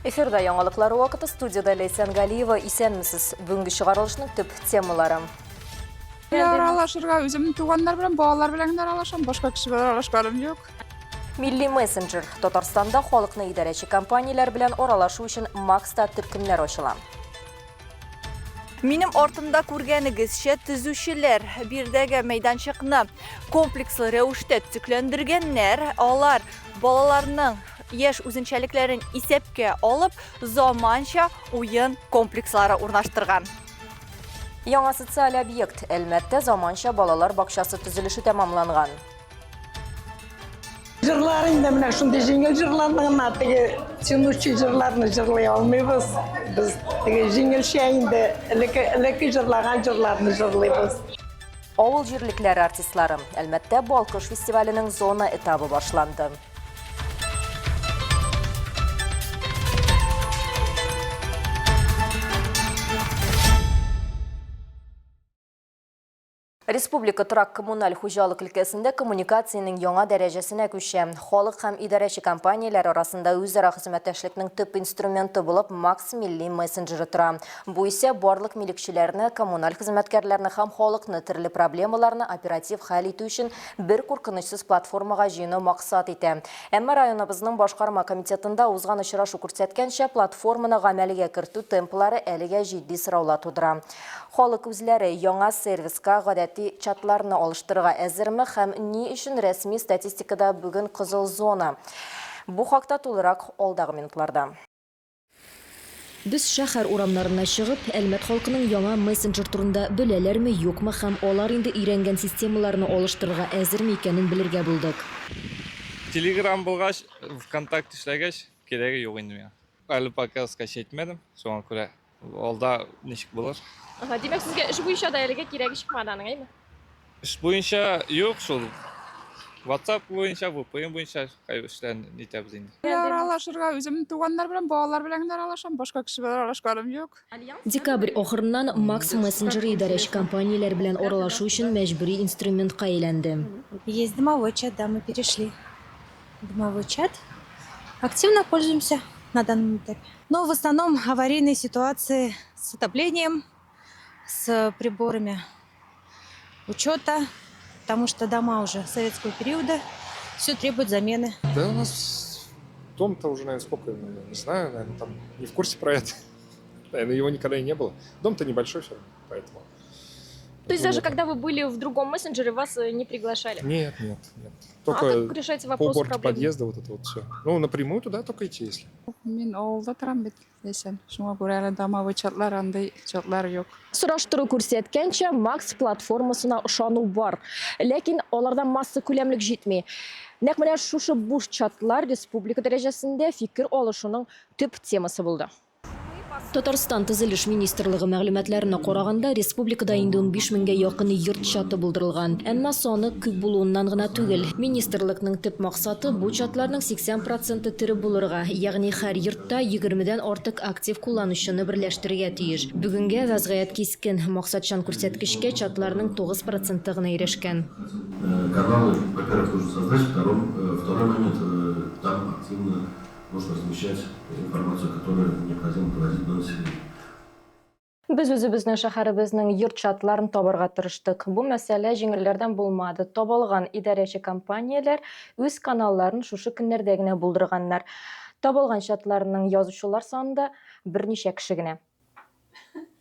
Эфирда яңалыклар вакыты, студиядә Ләйсән Галиева. Исәнмесез. Бүгенге чыгарылышның төп темалары. Аралашырга үземнең туганнар белән, балалар белән генә аралашам, башка кеше белән аралашканым юк. Милли мессенджер. Татарстанда халыкны идарәче компанияләр белән аралашу өчен Макста төркемнәр ачыла. Минем артымда күргәнегезчә, төзүчеләр биредәге мәйданчыкны комплекслы рәвештә төзекләндергәннәр. Алар балаларның яшь үзенчәлекләрен исәпкә алып, заманча уен комплекслары урнаштырган. Яңа социаль объект Әлмәттә заманча балалар бакчасы төзелеше тәмамланган. Җырлар инде менә шундый җиңел җырларны гына, теге тянущий җырларны җырлый алмыйбыз. Без теге җиңелчә инде элекке элекке җырлаган җырларны җырлыйбыз. Авыл җирлекләре артистлары. Әлмәттә Балкыш фестиваленең зона этабы башланды. Республика торак-коммуналь хуҗалык өлкәсендә коммуникациянең яңа дәрәҗәсенә күчә. Халык һәм идарәче компанияләр арасында үзара хезмәттәшлекнең төп инструменты булып Макс милли мессенджеры тора. Бу исә барлык милекчеләрне, коммуналь хезмәткәрләрне һәм халыкны төрле проблемаларны оператив хәл итү өчен бер куркынычсыз платформага җыюны максат итә. Әмма районыбызның башкарма комитетында узган очрашу күрсәткәнчә, платформаны гамәлгә кертү темплары әлегә җитди сораулар тудыра. Халык үзләре яңа сервиска гадәти чатларны алыштырырга әзерме һәм ни өчен рәсми статистикада бүген кызыл зона? Бу хакта тулырак алдагы минутларда. Без шәһәр урамнарына чыгып, Әлмәт халкының яңа мессенджер турында беләләрме, юкмы һәм алар инде өйрәнгән системаларны алыштырырга әзерме икәнен белергә булдык. Телеграм булгач, ВКонтакте эшләгәч, кирәге юк инде миңа. Әле пока скачать итмәдем, шуңа күрә Алда ничек булыр? Ага, димәк, сезгә эш буенча да әлегә кирәге чыкмады аның, әйме? Эш буенча юк шул. WhatsApp буенча, VPN буенча кайбер эшләрне нитәбез инде. Аралашырга үземнең туганнар белән, балалар белән генә аралашам, башка кеше белән аралашканым юк. Декабрь ахырыннан Макс мессенджеры идарәче компанияләр белән аралашу өчен мәҗбүри инструментка әйләнде. Есть домовой чат, да, мы перешли. Домовой чат. Активно пользуемся на данном этапе. Но в основном аварийные ситуации с отоплением, с приборами учета, потому что дома уже советского периода, все требует замены. Да у нас дом-то уже, наверное, сколько, я не знаю, наверное, там не в курсе про это. Наверное, его никогда и не было. Дом-то небольшой все равно, поэтому. То есть даже когда вы были в другом мессенджере, вас не приглашали? Нет, нет, нет. А Только как решаете по вопрос уборке проблем? подъезда вот это вот все. Ну, напрямую туда только идти, если. Мин авылда торам бит, Ләйсән. Шуңа күрә әле домовой чатлар, андый чатлар юк. Сораштыру күрсәткәнчә, Макс платформасына ышану бар. Ләкин аларда массакүләмлек җитми. Нәкъ менә шушы буш чатлар республика дәрәҗәсендә фикер алышуның төп темасы булды. Татарстан Төзелеш министрлыгы мәгълүматларына караганда, республикада инде 15 меңгә якын йорт чаты булдырылган. Әмма саны күп булуыннан гына түгел. Министрлыкның төп максаты, бу чатларның 80 проценты тере булырга, ягъни һәр йортта егермедән артык актив кулланучыны берләштерергә тиеш. Бүгенгә вәзгыять кискен, максатчан күрсәткечкә чатларның 9 проценты гына ирешкән. Каналы, во-первых, нужно создать, второй момент, там активно Можно размещать информацию, которую необходимо доводить до населения. Без үзебезнең шәһәребезнең йорт чатларын табарга тырыштык. Бу мәсьәлә җиңелләрдән булмады. Табылган идарәче компанияләр үз каналларын шушы көннәрдә генә булдырганнар. Табылган чатларның язучылар саны да берничә кеше генә.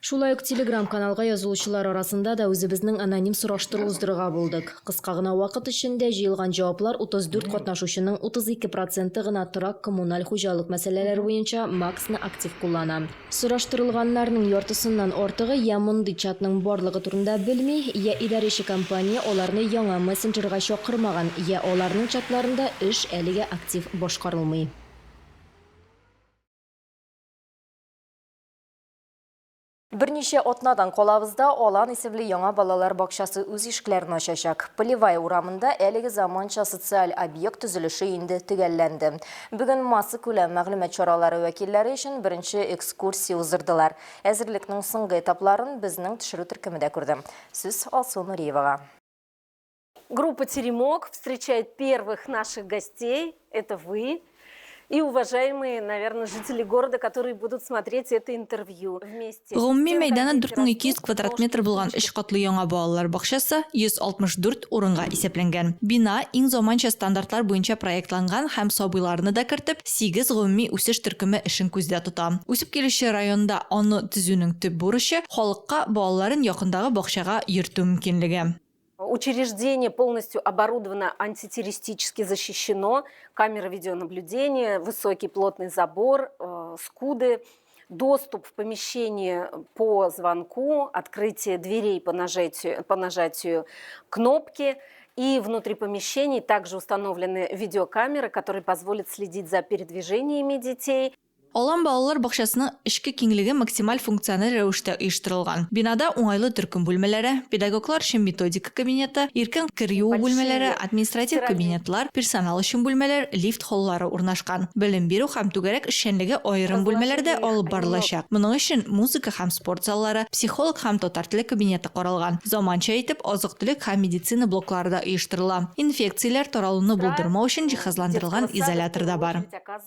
Шулай ук Телеграм-каналга язылучылар арасында да үзебезнең аноним сораштыру уздырырга булдык. Кыска гына вакыт эчендә җыелган җаваплар 34 катнашучының 32 проценты гына торак-коммуналь хуҗалык мәсьәләләре буенча Максны актив куллана. Сораштырылганнарның яртысыннан артыгы я мондый чатның барлыгы турында белми, я идарәче компания аларны яңа мессенджерга чакырмаган, я аларның чатларында эш әлегә актив башкарылмый. Берничә атнадан калабызда Алан исемле яңа балалар бакчасы үз ишекләрен ачачак. Полевая урамында әлеге заманча социаль объект төзелеше инде төгәлләнде. Бүген массакүләм мәгълүмат чаралары вәкилләре өчен беренче экскурсия уздырдылар. Әзерлекнең соңгы этапларын безнең төшерү төркеме дә күрде. Сүз Алсу Нуриевага. Группа «Теремок» встречает первых наших гостей. Это вы. И уважаемые, наверное, жители города, которые будут смотреть это интервью вместе. Гомуми мәйданы 4200 квадрат метр булган өч катлы яңа балалар бакчасы 164 урынга исәпләнгән. Бина иң заманча стандартлар буенча проектланган һәм сабыйларны да кертеп, сигез гомуми үсеш төркеме эшен күздә тота. Үсеп килүче районда аны төзүнең төп бурычы, халыкка балаларын якындагы бакчага йөртү мөмкинлеге. Учреждение полностью оборудовано, антитеррористически защищено, камера видеонаблюдения, высокий плотный забор, э, скуды, доступ в помещение по звонку, открытие дверей по нажатию, по нажатию кнопки. И внутри помещений также установлены видеокамеры, которые позволят следить за передвижениями детей. Алан балалар бакчасының эчке киңлеге максималь функциональ рәвештә оештырылган. Бинада уңайлы төркем бүлмәләре, педагоглар өчен методика кабинеты, иркен кер юу бүлмәләре, административ кабинетлар, персонал өчен бүлмәләр, лифт холлары урнашкан. Белем бирү һәм түгәрәк эшчәнлеге аерым бүлмәләрдә алып барылачак. Моның өчен музыка һәм спорт заллары, психолог һәм татар теле кабинеты каралган. Заманча итеп азык-төлек һәм медицина блоклары да оештырыла. Инфекцияләр таралуны булдырмау өчен җиһазландырылган изолятор да бар.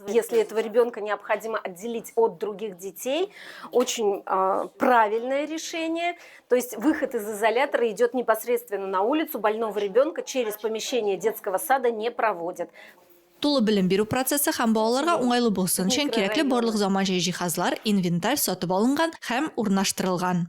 Если этого ребенка необходимо отделить от других детей, очень э, правильное решение. То есть выход из изолятора идет непосредственно на улицу, больного ребенка через помещение детского сада не проводят. Тулы белем бирү процессы һәм балаларга уңайлы булсын өчен кирәкле барлык заманча җиһазлар, инвентарь сатып алынган һәм урнаштырылган.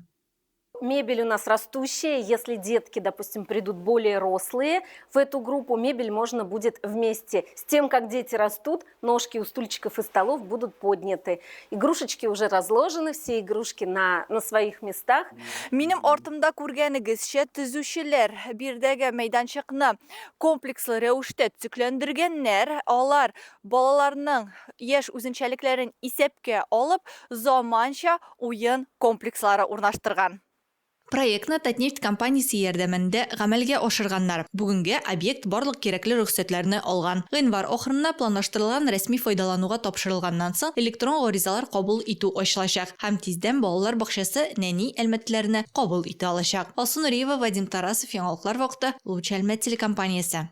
Мебель у нас растущая. Если детки, допустим, придут более рослые в эту группу, мебель можно будет вместе с тем, как дети растут, ножки у стульчиков и столов будут подняты. Игрушечки уже разложены, все игрушки на, на своих местах. Минем артымда күргәнегезчә, төзүчеләр биредәге мәйданчыкны комплекслы рәвештә төзекләндергәннәр. Алар балаларның яшь үзенчәлекләрен исәпкә алып, заманча уен комплекслары урнаштырган. Проектны Татнефть компаниясе ярдәмендә гамәлгә ашырганнар. Бүгенгә объект барлык кирәкле рөхсәтләрне алган. Гыйнвар ахырына планлаштырылган рәсми файдалануга тапшырылганнан соң электрон гаризалар кабул итү ачылачак һәм тиздән балалар бакчасы нәни әлмәтлеләрне кабул итә алачак. Алсу Нуриева, Вадим Тарасов, Яңалыклар вакыты, Луч Әлмәт телекомпаниясе.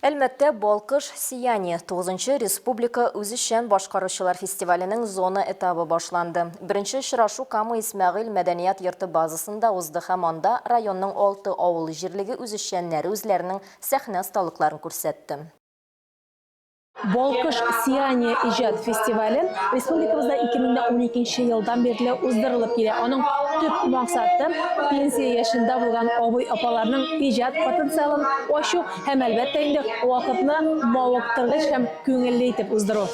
Әлмәттә Балкыш сияние 9 республика үзешчән башкаручылар фестиваленең зона этабы башланды. Беренче очрашу Кама Исмәгыйль мәдәният йорты базасында узды һәм анда районның алты авыл җирлеге үзешчәннәре үзләренең сәхнә осталыкларын күрсәтте. Балкыш сияние иҗат фестивале республикабызда 2012 елдан бирле уздырылып килә. Аның төп максаты пенсия яшендә булган абый-апаларның иҗат потенциалын ачу һәм, әлбәттә инде, вакытны мавыктыргыч һәм күңелле итеп уздыру.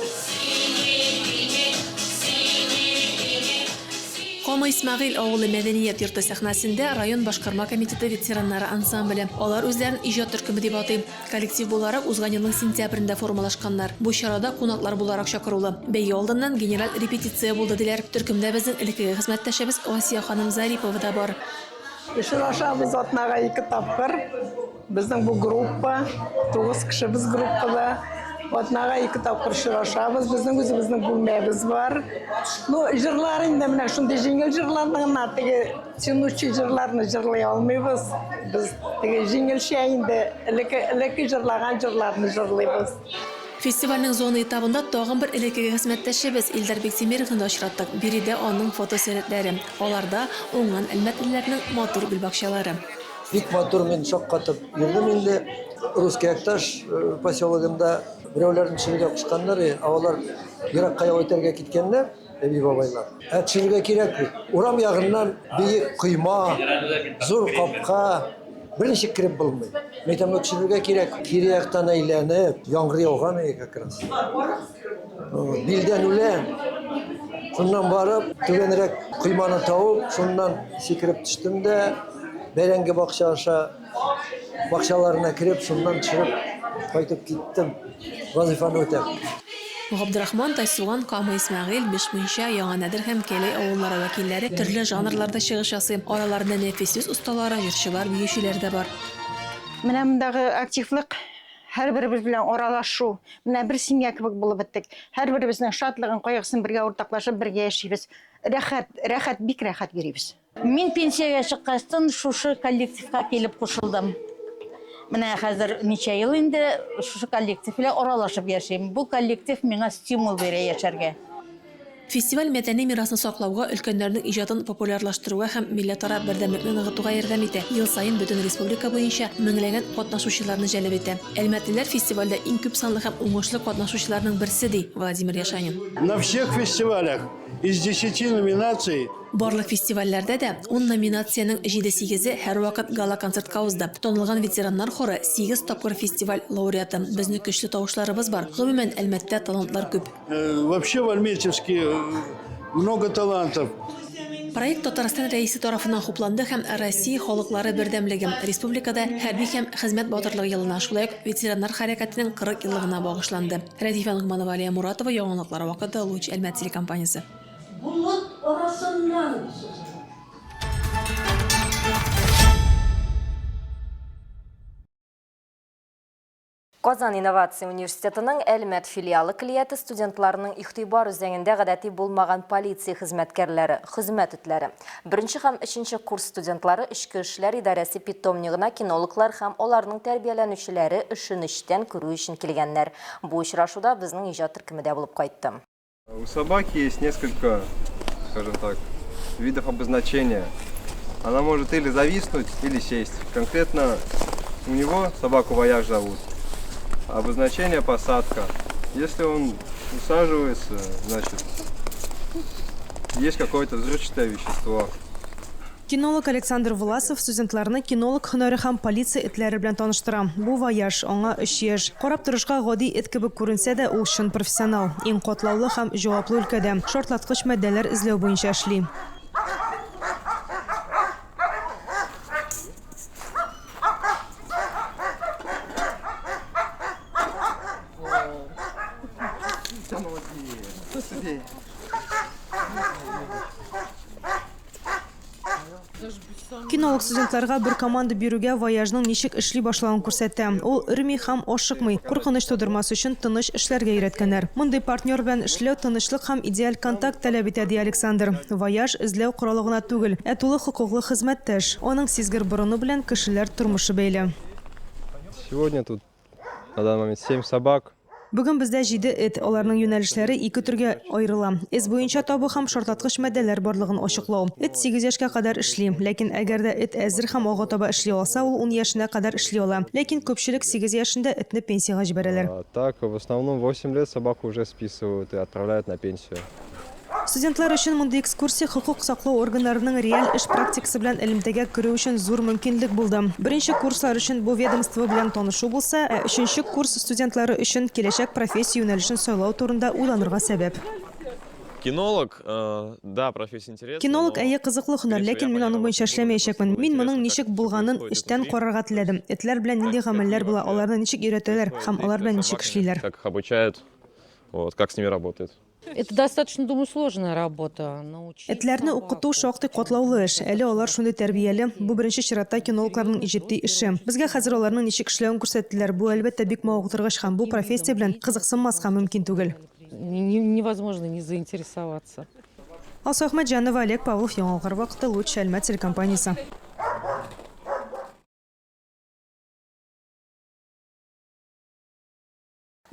Кама Исмәгыйль авылы мәдәният йорты сәхнәсендә район башкарма комитеты ветераннары ансамбле. Алар үзләрен иҗат төркеме дип атый. Коллектив буларак узган елның сентябрендә формалашканнар. Бу чарада кунаклар буларак чакырулы. Бәйге алдыннан генераль репетиция булды, диләр. Төркемдә безнең элеккеге хезмәттәшебез Асия ханым Зарипова да бар. Очрашабыз атнага ике тапкыр. Безнең бу группа, тугыз кеше без группада. Атнага ике тапкыр очрашабыз. Безнең үзебезнең бүлмәбез бар. Ну, җырлар инде менә шундый җиңел җырларны гына теге Тянучий җырларны җырлый алмыйбыз. Без теге җиңелчә инде элекке элекке җырлаган җырларны җырлыйбыз. Фестивальнең зона этабында тагын бер элеккеге хезмәттәшебез Илдар Биктимировны да очраттык. Биредә аның фотосурәтләре. Аларда, уңган әлмәтлеләрнең матур гөлбакчалары. Бик матур, мин шаккатып йөрдем инде. Русский Акташ поселогында берәүләрне төшерергә кушканнар, ә алар еракка ял итәргә киткәннәр. Әби-бабайлар. Ә төшерергә кирәк бит. Урам ягыннан биек койма, зур капка, берничек кереп булмый. Мин әйтәм, ну төшерергә кирәк. Кире яктан әйләнеп, яңгыр яуган иде как раз. Билдән үлән. Шуннан барып, түбәнрәк койманы табып, шуннан сикереп төштем дә, бәрәңге бакча аша бакчаларына кереп, шуннан төшереп кайтып киттем. Вазыйфаны үтәп. Габдрахман, Тайсуган, Кама Исмәгыйль, Бишмунча, Яңа Нәдер һәм Кәләй авыллары вәкилләре төрле жанрларда чыгыш ясый. Араларында нәфис сүз осталары, җырчылар, биючеләр дә бар. Менә мондагы активлык, һәрберебез белән аралашу, менә бер семья кебек булып беттек. Һәрберебезнең шатлыгын, кайгысын бергә уртаклашып, бергә яшибез. Рәхәт, рәхәт, бик рәхәт йөрибез. Мин пенсиягә чыккачтын шушы коллективка килеп кушылдым. Менә хәзер ничә ел инде шушы коллектив белән аралашып яшим. Бу коллектив миңа стимул бирә яшәргә. Фестиваль мәдәни мирасны саклауга, өлкәннәрнең иҗатын популярлаштыруга һәм милләтара бердәмлекне ныгытуга ярдәм итә, ел саен бөтен республика буенча меңләгән катнашучыларны җәлеп итә. Әлмәтлеләр фестивальдә иң күп санлы һәм уңышлы катнашучыларның берсе, ди Владимир Яшанин. На всех фестивалях из десяти номинаций. Барлык фестивальләрдә дә ун номинациянең җиде-сигезе һәрвакыт гала-концертка узды. Танылган ветераннар хоры, сигез тапкыр фестиваль лауреаты. Безнең көчле тавышларыбыз бар. Гомумән, Әлмәттә талантлар күп. Вообще в Альметьевске много талантов. Проект Татарстан Рәисе тарафыннан хупланды һәм Россия халыклары бердәмлеге, республикада хәрби һәм хезмәт батырлыгы елына, шулай ук ветераннар хәрәкәтенең 40 еллыгына багышланды. Рәдифә Ногманова, Алия Муратова, Яңалыклар вакыты, Луч, Әлмәт телекомпаниясе. Болыт арасыннан сузылып. Казан инновация университетының Әлмәт филиалы клияте студентларының игътибар үзәгендә гадәти булмаган полиция хезмәткәрләре, хезмәт этләре. Беренче һәм өченче курс студентлары Эчке эшләр идарәсе питомнигына кинологлар һәм аларның тәрбияләнүчеләре эшен эчтән күрү өчен килгәннәр. Бу очрашуда безнең иҗат төркеме дә булып кайтты. У собаки есть несколько, скажем так, видов обозначения. Она может или зависнуть, или сесть. Конкретно у него собаку Вояж зовут. Обозначение посадка. Если он усаживается, значит, есть какое-то взрывчатое вещество. Кинолог Александр Власов студентларны кинолог һөнәре һәм полиция этләре белән таныштыра. Бу Вояж, аңа өч яшь. Карап торышка гади эт кебек күренсә дә, ул чын профессионал. Иң катлаулы һәм җаваплы өлкәдә, шартлаткыч матдәләр эзләү буенча эшли. Кинолог студентларга бер команда бирүгә Вояжның ничек эшли башлавын күрсәтә. Ул өрми һәм ашыкмый, куркыныч тудырмас өчен тыныч эшләргә өйрәткәннәр. Мондый партнер белән эшләү тынычлык һәм идеаль контакт таләп итә, ди Александр. Вояж, эзләү коралы гына түгел, ә тулы хокуклы хезмәттәш. Аның сизгер борыны белән кешеләр тормышы бәйле. Сегодня тут на данный момент семь собак. Бүген бездә җиде эт, аларның юнәлешләре ике төргә аерыла, эз буенча табу һәм шартлаткыч матдәләр барлыгын ачыклау. Эт сигез яшькә кадәр эшли, ләкин әгәр дә эт әзер һәм алга таба эшли алса, ул ун яшенә кадәр эшли ала. Ләкин күпчелек сигез яшендә этне пенсиягә җибәрәләр. Так, в основном восемь лет собаку уже списывают и отправляют на пенсию. Студентлар өчен мондый экскурсия хокук саклау органнарының реаль эш практикасы белән элемтәгә керү өчен зур мөмкинлек булды. Беренче курслар өчен бу ведомство белән танышу булса, ә өченче курс студентлары өчен киләчәк профессия юнәлешен сайлау турында уйланырга сәбәп. Кинолог, да, профессия интересная, Кинолог, но, әйе, кызыклы һөнәр, скорее всего, ләкин я мин по ней аның буенча работать не буду. Мне эшләмәячәкмен. просто было Мин моның интересно, как ничек всё булганын происходит эчтән изнутри, карарга теләдем. Этләр белән нинди как, как гамәлләр они була, вообще аларны ничек өйрәтәләр происходит һәм алар действие белән с ничек собаками, эшлиләр. как их обучают, вот, как с ними работают. Это достаточно, думаю, сложная работа. Научить Этләрне укыту шактый катлаулы эш. Әле алар шундый тәрбияле. Бу беренче чиратта кинологларның җитди эше. Безгә хәзер аларның ничек эшләвен күрсәттеләр. Бу, әлбәттә, бик мавыктыргыч һәм бу профессия белән кызыксынмаска мөмкин түгел. Невозможно не заинтересоваться. Алсу Әхмәтҗанова, Олег Павлов, Яңалыклар вакыты, Луч, Әлмәт телекомпаниясе.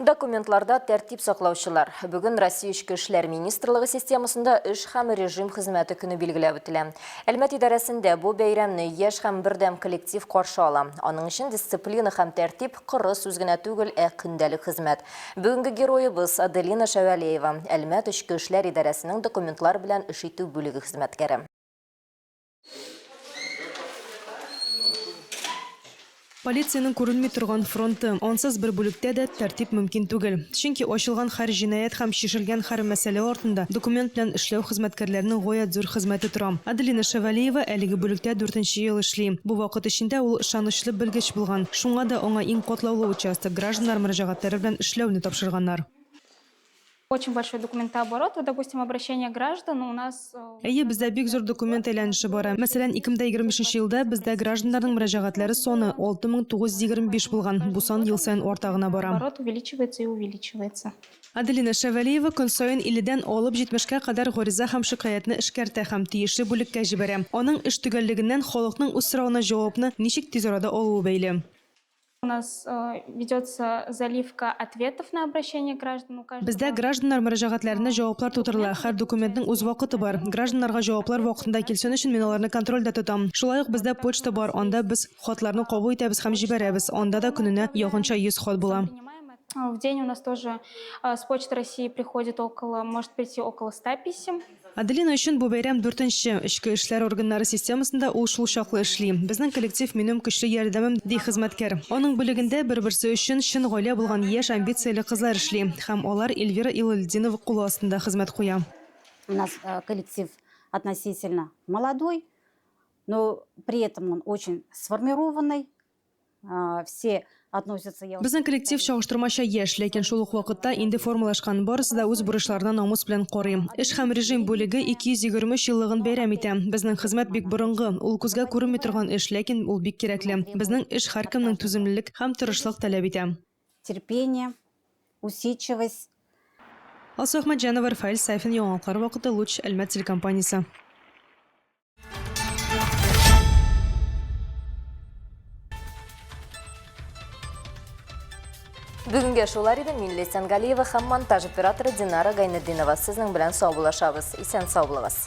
Документларда тәртип саклаучылар. Бүген Россия Эчке эшләр министрлыгы системасында эш һәм режим хезмәте көне билгеләп үтелә. Әлмәт идарәсендә бу бәйрәмне яшь һәм бердәм коллектив каршы ала. Аның өчен дисциплина һәм тәртип коры сүз генә түгел, ә көндәлек хезмәт. Бүгенге героебыз Аделина Шәвәлиева, Әлмәт эчке эшләр идарәсенең документлар белән эш итү бүлеге хезмәткәре. Полициянең күренми торган фронты. Ансыз бер бүлектә дә тәртип мөмкин түгел. Чөнки ачылган һәр җинаять һәм чишелгән һәр мәсьәлә артында документ белән эшләү хезмәткәрләренең гаять зур хезмәте тора. Аделина Шәвәлиева әлеге бүлектә дүртенче ел эшли. Бу вакыт эчендә ул ышанычлы белгеч булган. Шуңа да аңа иң катлаулы участок, гражданнар мөрәҗәгатьләре белән эшләүне тапшырганнар. Очень большой документооборот. Вот, допустим, обращение граждан у нас... Э, Әйе, бездә бик зур документ әйләнеше бара. Мәсәлән, 2025 елда бездә гражданнарның мөрәҗәгатьләре саны 6925 булган. Бу сан ел саен арта гына бара. Оборот увеличивается и увеличивается. Аделина Шәвәлиева көн саен 50 дән алып 70 кә кадәр гариза һәм шикаятьне эшкәртә һәм тиешле бүлеккә җибәрә. Аның эш төгәллегеннән халыкның үз соравына җавапны ничек тиз арада алуы бәйле. У нас э, ведется заливка ответов на обращения граждан. У каждого. Бездә гражданнар мөрәҗәгатьләренә җаваплар тутырыла. Һәр документның үз вакыты бар. Гражданнарга җаваплар вакытында килсен өчен мин аларны контрольдә тотам. Шулай ук бездә почта бар, анда без хатларны кабул итәбез һәм җибәрәбез. Анда да көненә якынча 100 хат була. В день у нас тоже э, с Почты России приходит около, может прийти около 100 писем. Аделина өчен бу бәйрәм дүртенче. Эчке эшләр органнары системасында ул шул чаклы эшли. Безнең коллектив минем көчле ярдәмем, ди хезмәткәр. Аның бүлегендә бер-берсе өчен чын гаилә булган яшь амбицияле кызлар эшли. Һәм алар Эльвира Илалетдинова кулы астында хезмәт куя. У нас коллектив относительно молодой, но при этом он очень сформированный. Все относятся... Безнең коллектив чагыштырмача яшь, ләкин шул ук вакытта инде формалашкан. Барысы да үз бурычларына намус белән карый. Эш һәм режим бүлеге 223 еллыгын бәйрәм итә. Безнең хезмәт бик борынгы, ул күзгә күренми торган эш, ләкин ул бик кирәкле. Безнең эш һәркемнең түземлелек һәм тырышлык таләп итә. Терпение, усидчивость. Алсу Әхмәтҗанова, Рафаэль Сафин, Яңалыклар вакыты, Луч, Әлмәт телекомпаниясе. Бүгенгә шулар иде. Мин Лесян Галиева һәм монтаж операторы Динара Гайнетдинова. Сезнең белән саубуллашабыз. Исән сау булыгыз.